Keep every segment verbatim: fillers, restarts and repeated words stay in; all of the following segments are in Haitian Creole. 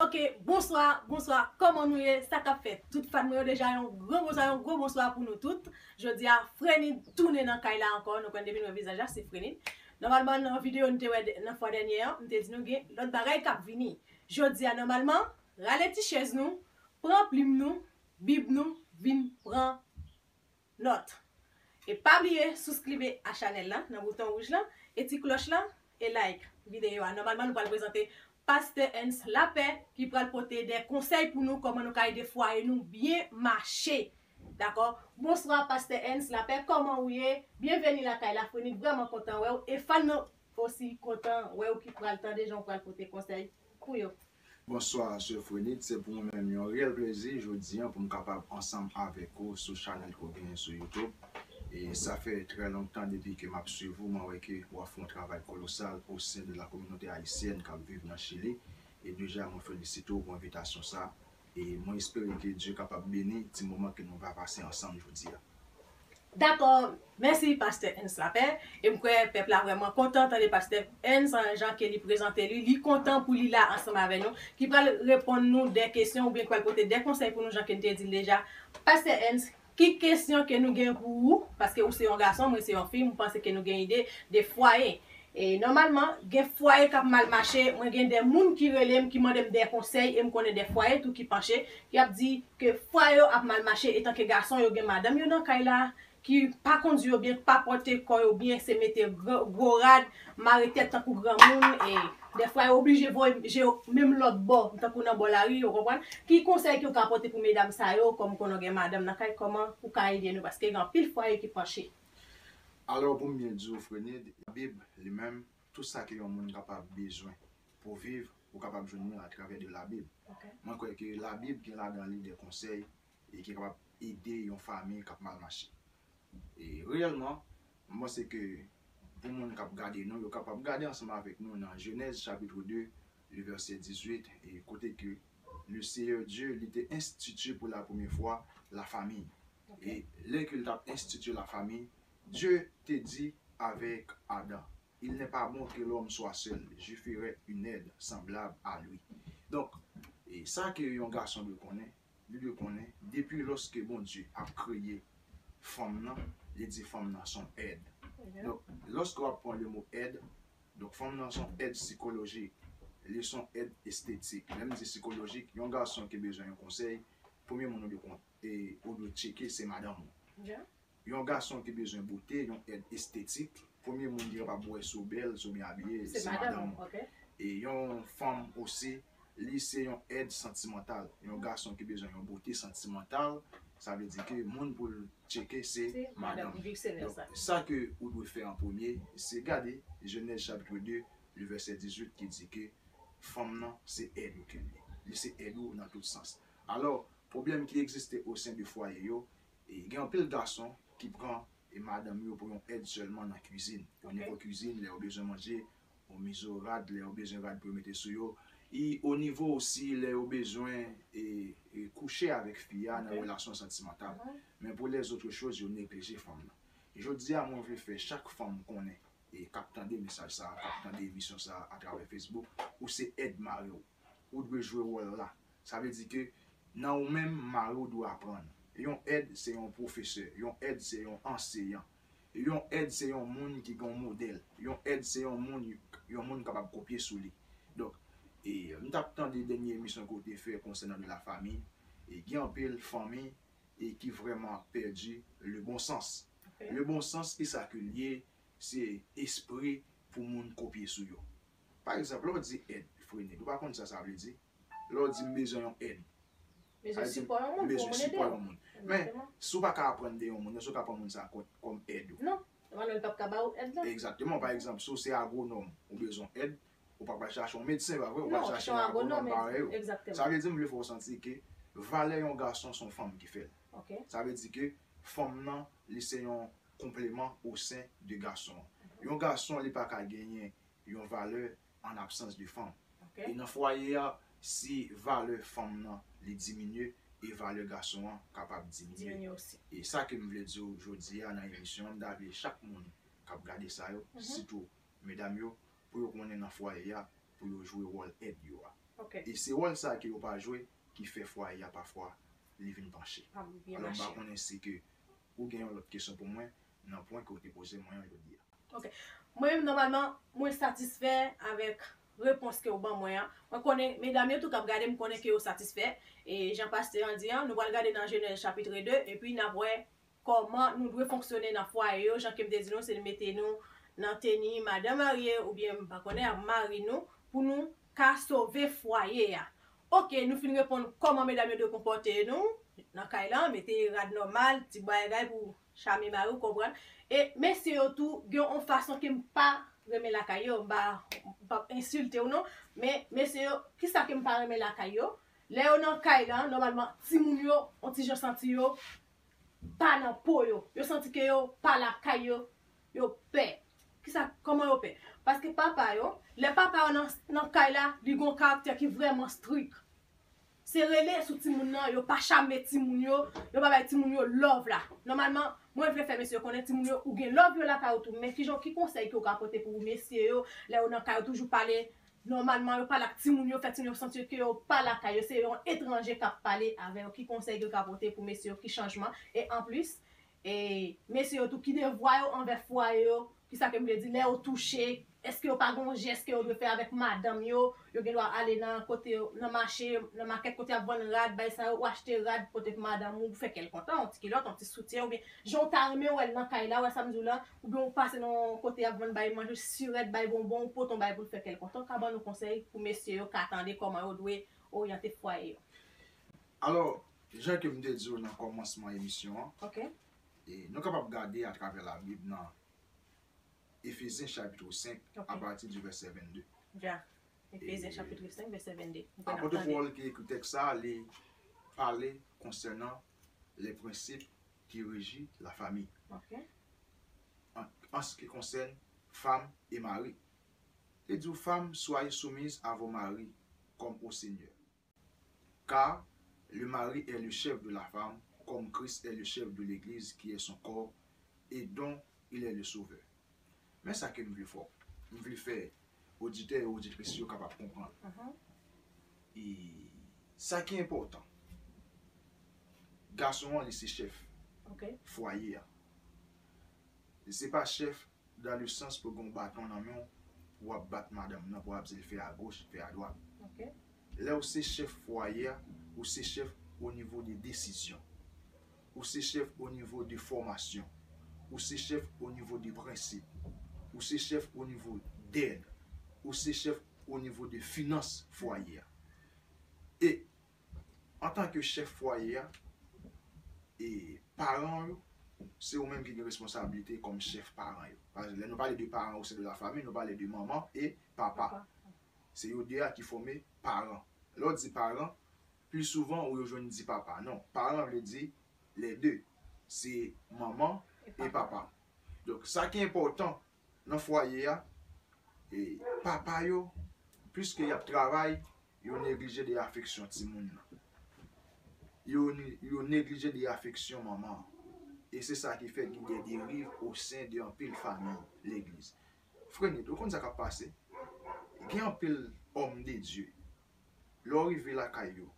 Ok, bonswa, bonswa, kòman nou ye? Sa k ap fèt? Tout fan mwen yo, deja yon gran bonswa, yon gwo bonswa pou nou tout. Jodi a, Frenid tounen nan kay la ankò. Nou konn depi n wè vizaj la, se Frenid. Nòmalman, nan videyo nou te wè dè- nan fwa dènye an, m te di nou gen lòt bagay k ap vini. Jodi a, nòmalman, rale ti chèz nou, pran plim nou, bib nou, vin pran nòt. E pa bliye souskribe a chanèl la nan bouton wouj la, e ti klòch la, e like videyo a. Nòmalman, nou pral prezante Pastè Ernst Lapè ki pral pote de konsèy pou nou, kòman nou ka ede fwaye nou byen mache. Dakò? Bonswa, Pastè Ernst Lapè, kòman ou ye? Byenveni lakay la, Frenid vrèman kontan wè w. E fan nou osi kontan wè w ki pral tande jan w pral pote konsèy pou yo. Bonswa, Sè Frenid. Se pou mwen menm yon reyèl plezi jodi a pou m kapab ansanm avèk ou sou chanèl ke w genyen sou YouTube. E sa fè trè lontan depi ke m ap swiv ou, mwen wè ke w ap fè yon travay kolosal o sen de la kominote ayisyèn k ap viv nan Chili. E deja, mwen felisite w pou envitasyon sa. E mwen espere ke Dye kapab beni ti moman ke nou va pase ansanm jodi a. Dakò, mèsi Pastè Ernst Lapè. E m kwè pèp la vrèman kontan tande Pastè Ernst, jan ke li prezante li. Li kontan pou li la ansanm avè nou, ki pral reponn nou de kesyon oubyen ki pral pote de konsèy pou nou, jan ke n te di l deja. Pastè Ernst, ki kesyon ke nou gen pou ou? Paske ou se yon gason, mwen se yon fi, m panse ke nou gen ide de fwaye. E nòmalman, gen fwaye k ap mal mache, mwen gen de moun ki rele m, ki mande m de konsèy, e m konnen de fwaye tou ki panche, ki ap di ke fwaye yo ap mal mache, etanke gason yo gen madanm yo nan kay la, ki pa kondui yo byen, pa pòte kò yo byen, se mete gwo, gwo rad, mare tèt tankou granmoun, e de fwa yo oblije voye je yo menm lòt bò, tankou nan bò lari, ou konprann? Ki konsèy ke w ka pote pou medam sa yo, kòm konnen w gen madanm nan kay, kòman ou ka ede nou? Paske gen anpil fwaye ki panche. Alò, pou m byen di w, Frenid, Labib li menm, tout sa ke yon moun kapab bezwen pou viv, ou kapab jwenn li atravè de Labib. Ok. Mwen kwè ke Labib gen ladan li de konsèy e ki kapab ede yon fanmi k ap mal mache. E reyèlman, mwen panse ke pou moun k ap gade nou, yo kapab gade ansanm avèk nou nan Jenèz chapit de, le vèsè dizuit, e kote ke le Seyè Dye, li te enstitye pou la premye fwa la fanmi. Ok. E lè ke l t ap enstitye la fanmi, Dye te di avèk Adan, Il n'est pas bon que l'homme soit seul, je ferai une aide semblable à lui. Donk, e sa ke yon gason dwe konnen, li dwe konnen, depi lòske Bondye ap kreye fanm nan, li di fanm nan se yon èd. Mhm. Donk, lòske w ap pran le mo èd, donk fanm nan se yon èd sikolojik, li se yon èd estetik. Lè m di sikolojik, yon gason ki bezwen yon konsèy, premye moun ou dwe kon-, e, ou dwe tcheke, se madanm ou. Ok. Yon gason ki bezwen bote, yon èd estetik, premye moun ki kapab wè si w bèl, si w byen abiye, se madanm ou. Se madanm ou, ok. E yon fanm osi, li se yon èd santimantal. Yon gason ki bezwen yon bote santimantal, sa vle di ke moun pou l tcheke se madanm ou. Se madanm ou, vice versa. Donk, sa ke ou dwe fè an premye, se gade Jenèz chapit de, le vèsè dizuit ki di ke fanm nan se èd ou ke l ye. Li se èd ou nan tout sans. Alò, pwoblèm ki egziste o sen de fwaye yo, e gen anpil gason ki pran, e, madanm yo pou yon èd sèlman nan kwizin. O nivo kwizin, lè yo bezwen manje, yon mizo rad, lè yo bezwen rad pou yo mete sou yo. E o nivo osi, lè yo bezwen, e, e kouche avèk fi a nan relasyon santimantal. Men pou lèzòt choz, yo neglije fanm nan. Jodi a, mwen vle fè chak fanm konnen, e k ap tande mesaj sa a, k ap tande emisyon sa a atravè Facebook, ou se èd mari w. Ou dwe jwe wòl la. Sa vle di ke nan ou menm, mari w dwe aprann. Yon èd, se yon pwofesè. Yon èd, se yon anseyan. Yon èd, se yon moun ki gen yon modèl. Yon èd, se yon moun, yon moun kapab kopye sou li. Donk, e, m t ap tande dènye emisyon ke w te fè konsènan de la famille. E gen anpil fanmi, e ki vrèman pèdi le bon sens. Ok. Le bon sens, ki sa ke l ye? Se espri pou moun kopye sou yo. Pa egzanp, lè w di èd, Frenid, ou pa konn sa sa vle di? Lè w di m bezwen yon èd, sa vle di m bezwen sipò yon moun. Men, si w pa ka aprann de yon moun, èske w ka pran moun sa a kò-, kòm èd ou? Non. Nòmalman, li p ap ka ba ou èd la. Egzakteman. Pa egzanp, si w se agwonòm, ou bezwen èd, ou pa pral chache yon medsen, pa vre? Ou pral chache yon agwonòm parèy ou. Egzakteman. Sa vle di, m vle fè w santi ke valè yon gason se yon fanm ki fè l. Ok. Sa vle di ke fanm nan, li se yon konpleman o sen de gason an. Yon gason, li pa ka genyen yon valè an absans de fanm. Ok. E nan fwaye a, si valè fanm nan, li diminye, e valè gason an kapab diminye. Diminye osi. E sa ke m vle di w jodi a nan emisyon an, m ta vle chak moun k ap gade sa yo, sitou medam yo, pou yo konnen nan fwaye a, pou yo jwe wòl èd yo a. Ok. E se wòl sa ke yo pa jwe ki fè fwaye a pafwa li vin panche. Alò, m pa konnen si ke ou gen yon lòt kesyon pou mwen nan pwen ke w te poze mwen an jodi a. Ok. Mwen menm, nòmalman, mwen satisfè avèk repons ke w ban mwen an. Mwen konnen, medam yo tou k ap gade, m konnen ke yo satisfè. E jan pastè an di an, nou pral gade nan Jenèz chapit de, epi n ap wè kòman nou dwe fonksyone nan fwaye yo, jan ke m te di nou, se mete nou nan teni madan marye oubyen, m pa konnen, ak mari nou, pou nou ka sove fwaye a. Ok, nou fin reponn kòman medam yo dwe konpòte nou nan kay la, mete rad nòmal, ti bagay pou chame mari w, konprann. E mesye yo tou, gen yon fason ke m pa renmen lakay yo, m pa, m p ap ensilte w non, men mesye yo, kisa ke m pa renmen lakay yo? Lè yo nan kay la, nòmalman, timoun yo, yon ti jan santi yo pa nan po yo. Yo santi ke yo pa lakay yo, yo pè. Kisa, kòman yo pè? Paske papa yo, lè papa yo nan, nan kay la, li gon karaktè ki vrèman strik. Se rele sou timoun nan, yo pa chame timoun yo, yo pa bay timoun yo love la. Nòmalman, mwen vle fè mesye yo konnen timoun yo, ou gen love yo lakay ou tou, men kijan, ki konsèy ke w ka pote pou mesye yo, lè yo nan kay yo toujou pale nòmalman, yo pale ak timoun yo, fè timoun yo santi ke yo pa lakay yo, se yon etranje k ap pale avè yo, ki konsèy ke w ka pote pou mesye yo, ki chanjman, e anplis, e mesye yo tou, ki devwa yo anvè fwaye yo, kisa ke m vle di, lè yo touche, èske yo pa gen yon jès ke yo dwe fè avèk madanm yo? Yo gen dwa ale nan kote, nan mache, nan makèt kote y ap vann rad, bay sa yo, ou achte rad pote pou madanm ou, fè kè l kontan, yon ti kilòt, yon ti soutyen, oubyen jan w ta renmen wè l nan kay la, wè sa m di w la, oubyen ou pase nan yon kote y ap vann bay manje, sirèt, bay bonbon, ou pote yon bay pou l fè kè l kontan, ka ban nou konsèy pou mesye yo ka tande kòman yo dwe oryante fwaye yo. Alò, jan ke m te di w nan kòmansman emisyon an, Ok. e nou kapab gade atravè Labib nan Efezyen chapit senk, Ok. apati di vèsè vennde. Ja. Efezyen E chapit senk, vèsè vennde. Apot Pòl ki ekri tèks sa a, li pale konsènan les principes qui régit la famille. Ok. En, en ce qui concerne femme et mari. Li di, Femmes, soyez soumises à vos maris, comme au Seigneur. Car le mari est le chef de la femme, comme Christ est le chef de l'Église, qui est son corps, et dont il est le sauveur. Men sa ke m vle fè, m vle fè oditè e oditris yo kapab konprann. Mhm. E sa ki enpòtan, gason an, li se chèf Ok. fwaye a. Li se pa chèf dans le sens pou gen yon baton nan men w, pou w ap bat madanm nan, pou w ap di l fè agoch, fè adwat. Ok. Lè w se chèf fwaye a, ou se chèf o nivo de desizyon. Ou se chèf o nivo de fòmasyon. Ou se chèf o nivo de prensip. Ou se chèf o nivo dèd. Ou se chèf o nivo de finans fwaye a. E, antanke chèf fwaye a, e paran yo, se ou menm ki gen responsablite kòm chèf paran yo. Paske lè nou pale de paran o sen de la fami, nou pale de manman e papa. Papa. Se yo de a ki fòme paran. Lè w di paran, pli souvan ou yo jwenn di papa. Non, paran vle di les deux. Se manman E e papa. papa. Donk, sa ki enpòtan nan fwaye a, e papa yo, piske y ap travay, yo neglije de afeksyon timoun nan. Yo, yo neglije de afeksyon manman an. E se sa ki fè gen de deriv o sen de anpil fanmi legliz. Frenit, ou konn sa k ap pase? Gen anpil òm de Dye. Lè w rive lakay yo,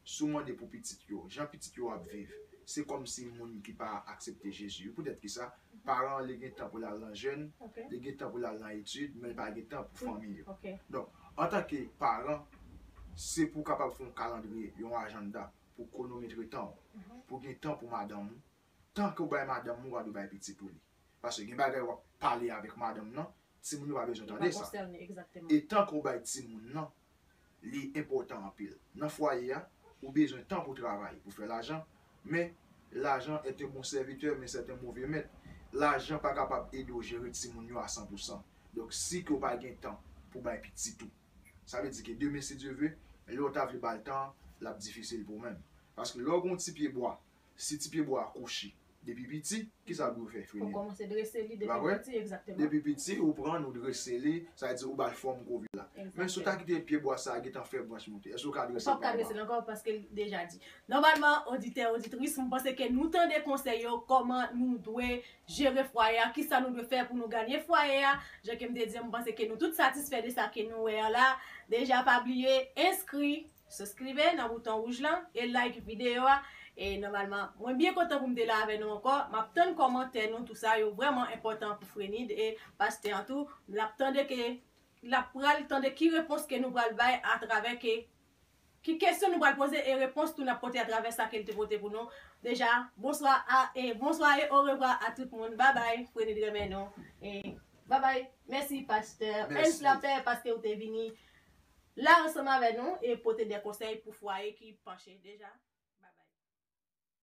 si w mande pou pitit yo, jan pitit yo ap viv, se kòmsi moun ki pa aksepte Jezi yo. Poutèt ki sa? Paran an, li gen tan pou l al nan jèn, Ok. li gen tan pou l al nan etid, men l pa gen tan pou fanmi yo. Ok. Donk, antanke paran, se pou w kapab fè yon kalandriye, yon ajanda, pou kwonometre tan w, Mhm. pou gen tan pou madanm ou. Tan ke w bay madanm ou, w a dwe bay pitit ou li. Paske gen bagay w ap pale avèk madanm nan, timoun yo pa bezwen Yo tande pa sa. konsène, egzakteman. E tan ke w bay timoun nan, li enpòtan anpil. Nan fwaye a, ou bezwen tan pou travay, pou fè lajan, men l'argent est un bon serviteur, mais c'est un mauvais maître. Lajan pa kapab ede w jere timoun yo a san pou san. Donk, si ke w pa gen tan pou bay pitit ou, sa vle di ke demen, si Dye vle, lè w ta vle ba l tan, l ap difisil pou ou menm. Paske lè w gen yon ti pye bwa, si ti pye bwa a kouchi, Depi piti, kisa w dwe fè, Frenid? Ou kòmanse drese li depi piti, egzakteman. Depi piti, ou pran l, ou drese li, sa vle di ou ba l fòm ke w vle la. Men si w ta kite pye bwa sa a gentan fè branch monte, èske w ka drese l ankò? Ou p ap ka drese l ankò paske l deja di. Nòmalman, oditè, oditris, m panse ke nou tande konsèy yo, kòman nou dwe jere fwaye a, kisa nou dwe fè pou nou gade fwaye a. Jan ke m te di, m panse ke nou tout satisfè de sa ke nou wè an la. Deja pa bliye enskri, subscribe nan bouton wouj lan e like videyo a. E nòmalman, mwen byen kontan pou m te la avè nou ankò. M ap tann kòmantè nou, tou sa yo vrèman enpòtan pou Frenid e pastè an tou. L ap tande ke, l ap pral tande ki repons ke nou pral bay atravè ke, ki kesyon nou pral poze e repons tou n ap pote atravè sa ke l te pote pou nou. Deja, bonswa a, e bonswa e orevwa a tout moun. Babay, Frenid renmen nou. E babay, mèsi pastè Ernst Lapè paske ou te vini la ansanm avè nou e pote de konsèy pou fwaye ki panche deja.